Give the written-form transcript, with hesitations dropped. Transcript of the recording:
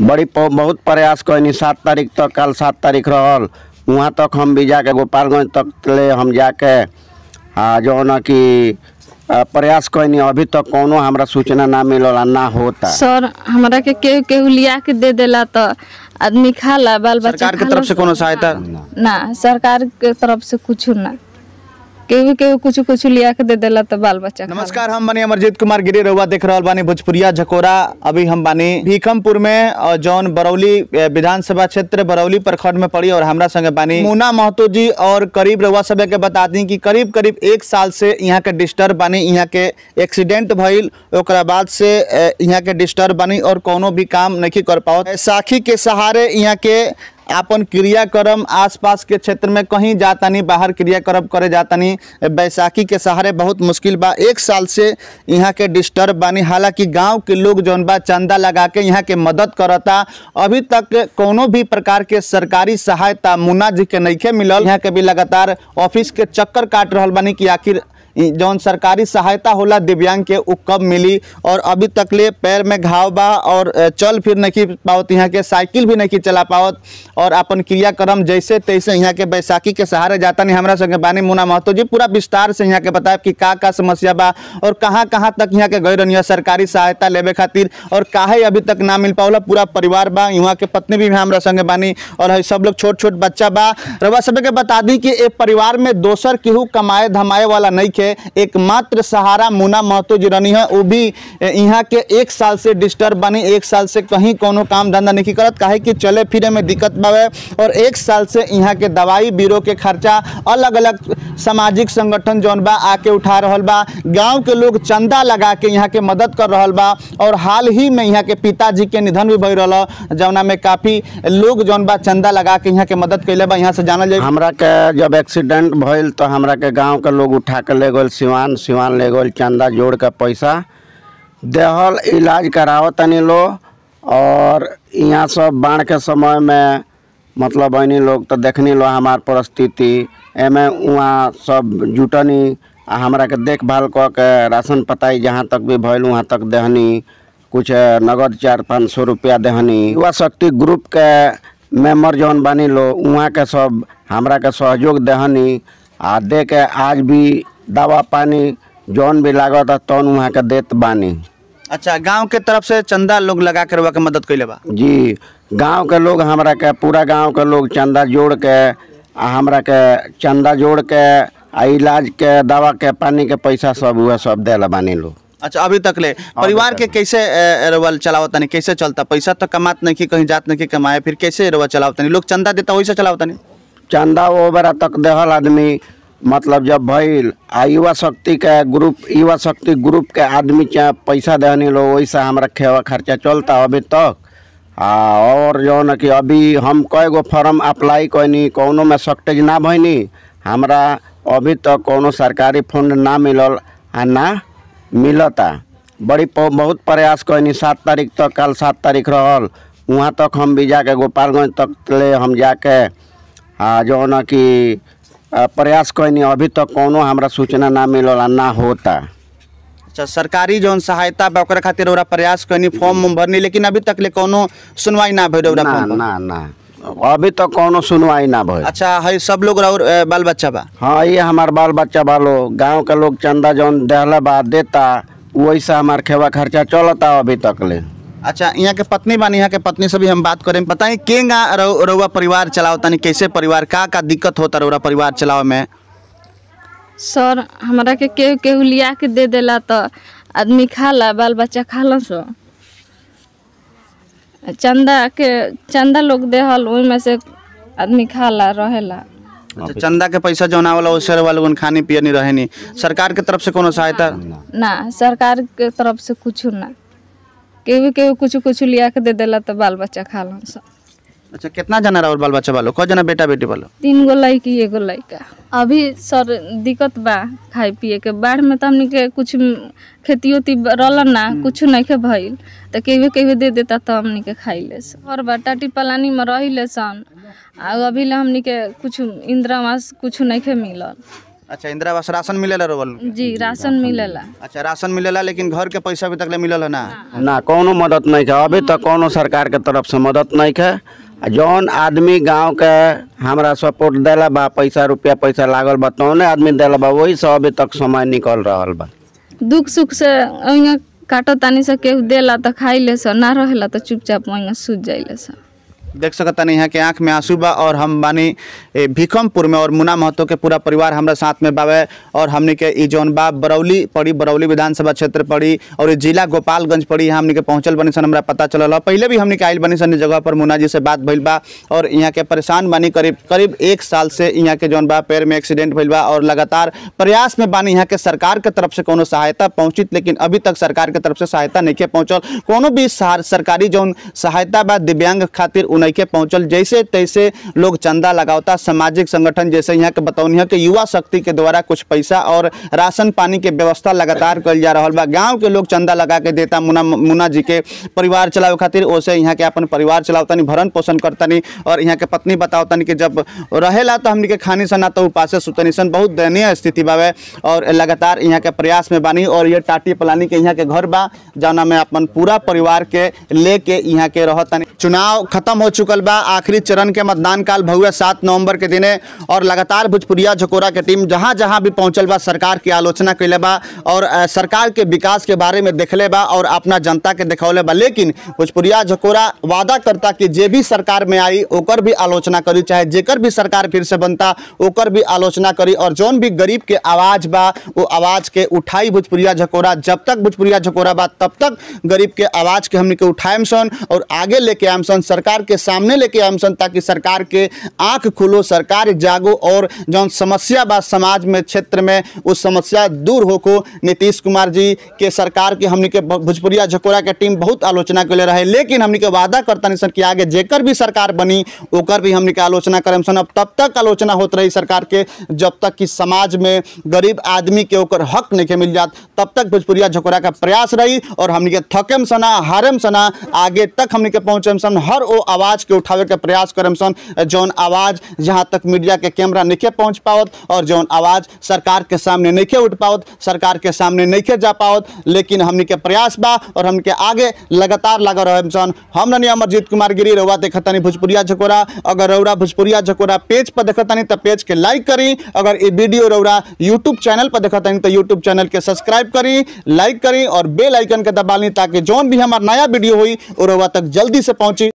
बड़ी बहुत प्रयास कैनी। 7 तारीख तक, कल 7 तारीख रहल, वहाँ तक हम भी जाके गोपालगंज तक ले हम जाके जो न कि प्रयास कैनी। अभी तक कोनो हमरा सूचना ना मिलल ना होता। सर हमरा के केहू केहू लिया के दे देला तो आदमी खाला, बाल बच्चा। सरकार के तरफ से कोनो सहायता ना? सरकार के तरफ से कुछ ना, केहू केहू कुछ कुछ लिया के दे देला तो बाल बच्चा। नमस्कार, हम बानी अमरजीत कुमार गिरी, रउआ देख रहल बानी भोजपुरिया झकोरा। अभी हम बानी भीखमपुर में और जौन बरौली विधानसभा क्षेत्र बरौली प्रखंड में पड़ी और हमरा संगे बानी मुन्ना महतो जी। और करीब रउआ सब के बता दी कि करीब करीब 1 साल से यहाँ के डिस्टर्ब बानी, यहाँ के एक्सीडेंट भइल ओकरा बाद से यहाँ के डिस्टर्ब बानी और कोनो भी काम नहीं कर पाओ। साखी के सहारे यहाँ के अपन क्रियाक्रम आसपास के क्षेत्र में कहीं जाता नहीं, बाहर क्रियाक्रम करे जाता नहीं, बैसाखी के सहारे बहुत मुश्किल बा। 1 साल से यहाँ के डिस्टर्ब बानी। हालांकि गांव के लोग जौन बा चंदा लगा के यहाँ के मदद करता, अभी तक कोनो भी प्रकार के सरकारी सहायता मुन्ना जी के नइखे मिलल। यहाँ के भी लगातार ऑफिस के चक्कर काट रहल बानी कि आखिर जौन सरकारी सहायता होला दिव्यांग के उ कब मिली। और अभी तक ले पैर में घाव बा और चल फिर नहीं पावत, यहाँ के साइकिल भी नहीं चला पावत और अपन क्रियाक्रम जैसे तैसे यहाँ के बैसाखी के सहारे जाता नहीं। हमरा संगे बानी मुन्ना महतो जी पूरा विस्तार से यहाँ के बताए कि का का समस्या बा और कहाँ कहाँ तक यहाँ के गई रही सरकारी सहायता लेवे खातिर और काहे अभी तक ना मिल पावला। पूरा परिवार बा, यहाँ के पत्नी भी हमरा संगे बानी और सब लोग छोट छोट बच्चा बा। रउआ सब के बता दी कि एक परिवार में दोसर केहू कमाए धमाए वाला नहीं खे, एकमात्र सहारा मुन्ना महतो जी रहनी है, वो भी यहाँ के 1 साल से डिस्टर्ब बनी। 1 साल से कहीं कोनो काम धंधा नहीं करत, काहे कि चले फिरे में दिक्कत बावे। और 1 साल से यहाँ के दवाई बीरो के खर्चा अलग अलग सामाजिक संगठन जौन बा आके उठा रहल बा, गांव के लोग चंदा लगा के यहाँ के मदद कर रहल बा। और हाल ही में यहाँ के पिताजी के निधन भी भइल रहल, जौना में काफ़ी लोग जौन बा चंदा लगा के यहाँ के मदद कैले बा। यहाँ से जानल जाए हमरा के जब एक्सीडेंट भइल तो हमरा के गाँव के लोग उठा के ले गए सिवान, सिवान ले गए, चंदा जोड़ के पैसा देहल, इलाज करावतनी लो। और यहाँ सब बाढ़ के समय में मतलब ऐनी लोग तो देखनी लो हमार परिस्थिति, एमे वहाँ सब जुटनी आ हमरा के देखभाल क के राशन पताई जहाँ तक भी भइल वहाँ तक देहनी, कुछ नगद 400-500 रुपया देहनी। युवा शक्ति ग्रुप के मेंबर जौन बानी लो वहाँ के सब हमरा के सहयोग देहनी आ दे के आज भी दवा पानी जौन भी लागत तौन वहाँ के देत बानी। अच्छा, गांव के तरफ से चंदा लोग लगा कर के मदद कैले बा? जी, गांव के लोग हमरा के पूरा गांव के लोग चंदा जोड़ के आ हमरा के चंदा जोड़ के आ इलाज के दवा के पानी के पैसा सब हुआ सब देला बानी लोग। अच्छा, अभी तक ले परिवार के कैसे रउआ चलावतानी, कैसे चलता? पैसा तो कमात नहीं कि कहीं जात नहीं कि कमाए, फिर कैसे रउआ चलावतानी? लोग चंदा देता वैसे चलावतानी? चंदा वो बेरा तक देहल आदमी मतलब जब भइल आ युवा शक्ति के ग्रुप, युवा शक्ति ग्रुप के आदमी चाहे पैसा देहनी लो वैसा हमरा खेवा खर्चा चलता अभी तक। आ और जो न कि अभी हम कई गो फॉर्म अप्लाई कैनी, कोनो में सक्सेस ना भइनी, हमरा अभी तक कोनो सरकारी फंड ना मिलल आ ना मिलता। बड़ी बहुत प्रयास कैनी। 7 तारीख तक, कल 7 तारीख रहल, वहाँ तक हम भी जाके गोपालगंज तक ले हम जाके जो न कि प्रयास कैनी, अभी तक कोनो हमरा सूचना ना मिलल ना होता। अच्छा, सरकारी जौन सहायता बा ओकरा खातिर ओरा प्रयास कैनी, फॉर्म भरनी, लेकिन अभी तक ले कोनो सुनवाई ना भइल ओरा फॉर्म? ना ना, अभी तक कोनो सुनवाई ना भइल। अच्छा, है सब लोग और बाल बच्चा बा? हाँ, ये हमार बाल बच्चा बालो, गांव के लोग चंदा जौन देहला बा देता वैसा हमार खेवा खर्चा चलता अभी तक ले। अच्छा, यहाँ के पत्नी बानी, यहाँ के पत्नी से भी हम बात करें। बताएं केंगा रउआ परिवार चलावतानी, कैसे परिवार का का दिक्कत होता रउआ परिवार चलावे में? सर हमरा के केहू केहू लिया के दे देला तो आदमी खाला, बाल बच्चा खाला। सो चंदा के चंदा लोग देहल ओहि में से आदमी खाला रहेला। अच्छा, चंदा के पैसा जौन आवला ओसे रउआ लोगन खानी पियनी रहेनी। सरकार के तरफ से कोनो सहायता ना? सरकार के तरफ से कुछ ना, केहू केहू कुछ कुछ लिया के दे देला तो बाल बच्चा खाला। अच्छा, कितना जना और बाल बच्चा वालो? क जना बेटा बेटी वालो? 3 गो लड़की 1 गो लड़का। अभी सर दिक्कत बा खाए पिए के। बाढ़ में तो हमनी के कुछ खेती उती रहल ना, कुछ नहीं के भइल तो केहू केहू दे देता तो हमनी के खाई ले। और टाटी पलानी में रही ले सन आ अभी ले हमनी के कुछ इंदिरा आवास कुछ नहीं के मिलल। अच्छा, इंदिरा आवास राशन मिलेला रोवल? जी राशन मिलेला। अच्छा, राशन मिलेला लेकिन घर के पैसा अभी तक ले मिलल है ना? ना, कोनो मदद नहीं है अभी तक, कोनो सरकार के तरफ से मदद नहीं है। जौन आदमी गांव के हमरा सपोर्ट देला बा, पैसा रुपया पैसा लागल बा तौने आदमी देला बा, वही से अभी तक समय निकल रहल बा। दुख सुख से ओइंगा काटो तानी से, केहू देला तो खाई ले स, ना रहेला तो चुपचाप ओइंगा सूत जाइले स। देख सकता नहीं यहाँ के आँख में आंसू बा। और हम बानी भीखमपुर में और मुन्ना महतो के पूरा परिवार हमरा साथ में बावे। और हमने के ई जौन बा बरौली पड़ी, बरौली विधानसभा क्षेत्र पड़ी और ये जिला गोपालगंज पड़ी, यहाँ हमने के पहुँचल बनी सन। हमरा पता चलल, पहले भी हमने के आयल बनी सन जगह पर, मुन्ना जी से बात भइल बा। और यहाँ के परेशान बानी, करीब करीब 1 साल से यहाँ के जौन बा पैर में एक्सीडेंट भइल बा और लगातार प्रयास में बानी यहाँ के सरकार के तरफ से कोनो सहायता पहुँचित, लेकिन अभी तक सरकार के तरफ से सहायता नहीं पहुँचल। कोनो भी सरकारी जौन सहायता बा दिव्यांग खातिर नइखे पहुंचल। जैसे तैसे लोग चंदा लगावता, सामाजिक संगठन जैसे यहाँ के बतौनी है कि युवा शक्ति के द्वारा कुछ पैसा और राशन पानी के व्यवस्था लगातार कल जा रहा बा। गांव के लोग चंदा लगा के देता मुन्ना मुन्ना जी के परिवार चलावे खातिर, ओसे यहाँ के अपन परिवार चलावतनी, भरण पोषण करतनी। और यहाँ के पत्नी बतावतनी कि जब रहेला तो हमनी के खानी सन ना तो उपासे सुतनी सन, बहुत दयनीय स्थिति बावे। और लगातार यहाँ के प्रयास में बानी। और ये टाटी पलानी के यहाँ के घर बा जौना में अपन पूरा परिवार के लेके यहाँ के रहतनी। चुनाव खत्म हो चुकल बा, आखिरी चरण के मतदान काल भहुआ 7 नवंबर के दिने। और लगातार भोजपुरिया झकोरा के टीम जहां जहां भी पहुंचल बा सरकार की आलोचना कैले बा और सरकार के विकास के बारे में देखले बा और अपना जनता के देखौले बा। लेकिन भोजपुरिया झकोरा वादा करता कि जे भी सरकार में आई ओकर भी आलोचना करी, चाहे जेकर भी सरकार फिर से बनता ओकर भी आलोचना करी। और जौन भी गरीब के आवाज़ बा वो आवाज़ के उठाई भोजपुरिया झकोरा। जब तक भोजपुरिया झकोरा बा तब तक गरीब के आवाज़ के हमने के उठाएम सन और आगे लेके आएम सन, सरकार के सामने लेके आएम सन, ताकि सरकार के आंख खुलो, सरकार जागो और जौन समस्या बा समाज में क्षेत्र में उस समस्या दूर होको। नीतीश कुमार जी के सरकार के हमने के भोजपुरिया झकोरा के टीम बहुत आलोचना के ले रहे, लेकिन हमने के वादा करता नहीं सन कि आगे जेकर भी सरकार बनी ओकर भी हमने के आलोचना करम सन। अब तब तक आलोचना होत रही सरकार के जब तक कि समाज में गरीब आदमी के ओकर हक नहीं के मिल जात, तब तक भोजपुरिया झकोरा का प्रयास रही। और हमने के थकेम सना हारेम सना आगे तक हमने के पहुँचम सन, हर वो आवाज़ के उठावे के प्रयास करम सन जौन आवाज़ जहाँ तक मीडिया के कैमरा नहीं पहुँच पावत और जौन आवाज़ सरकार के सामने नहीं उठ पावत, सरकार के सामने नहीं जा पावत। लेकिन हमने के प्रयास बा और हमने के आगे लगातार लगा रहे सन। हम ननी अमरजीत कुमार गिरी रउआ देखतानी भोजपुरिया झकोरा। अगर रउरा भोजपुरिया झकोरा पेज पर देखतानी तो पेज के लाइक करी, अगर ये वीडियो रउरा यूट्यूब चैनल पर देखतानी तो यूट्यूब चैनल के सब्सक्राइब करी, लाइक करी और बेल आइकन के दबा ली, ताकि जौन भी हमार नया वीडियो हुई और रउआ तक जल्दी से पहुँची।